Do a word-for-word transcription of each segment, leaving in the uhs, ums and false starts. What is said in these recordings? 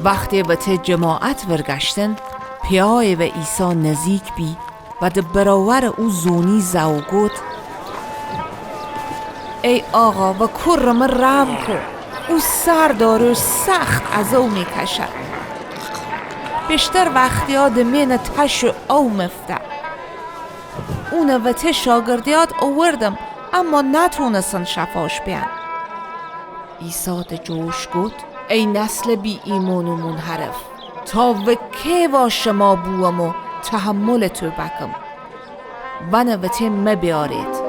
وختی وتی جماعت ورگشتن، پیایه و عیسی نزیک بی و د برابر او زونی زه و گوت: ای آقا، و کور م رحم کو، او سر داره و سخت عذا میکشه. بیشتر وختیا د مینه تش او مفته. اونه وتی شاگردیات اووردم، اما نتونستن شفاش بیان. عیسی د جوش گوت: ای نسل بی ایمون و منحرف، تا و کی وا شما بووم و تحمل تو بکم؟ ونه وتی مه بیارید.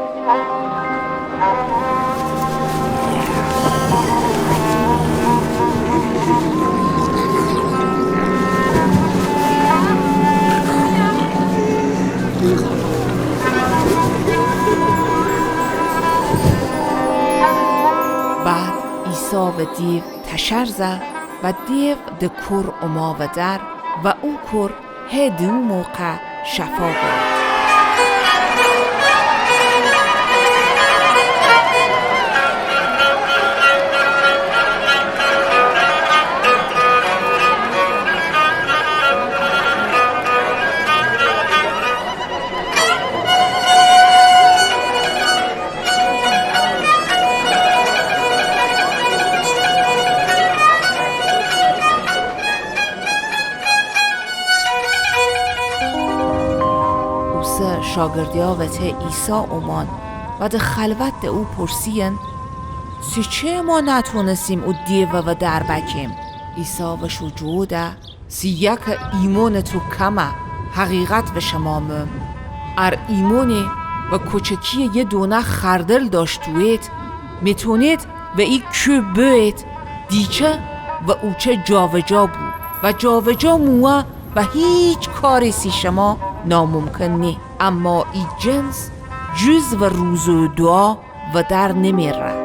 بعد عیسی و دیو تشر زه و دیو د کور اوما ودر و او کور هی د او موقع شفا بورد. اوسه شاگردیا وتی عیسی اومان و د خلوت د او پرسین: سیچه ما نتونستیم او دیوه ودر بکیم؟ عیسی وشو جوو ده: سیه که ایمون تو کمه، حقیقت وشما موم. ار ایمونی و کوچکی یه دونه خردل داشتویید، میتونید و ای کو بویید، دیچه و اوچه جاوجا بو و جاوجا مووه و هیچ کاری سی شما ناممکن نی. اما ای جنس جز و روزه و دوعا ودر نمیره.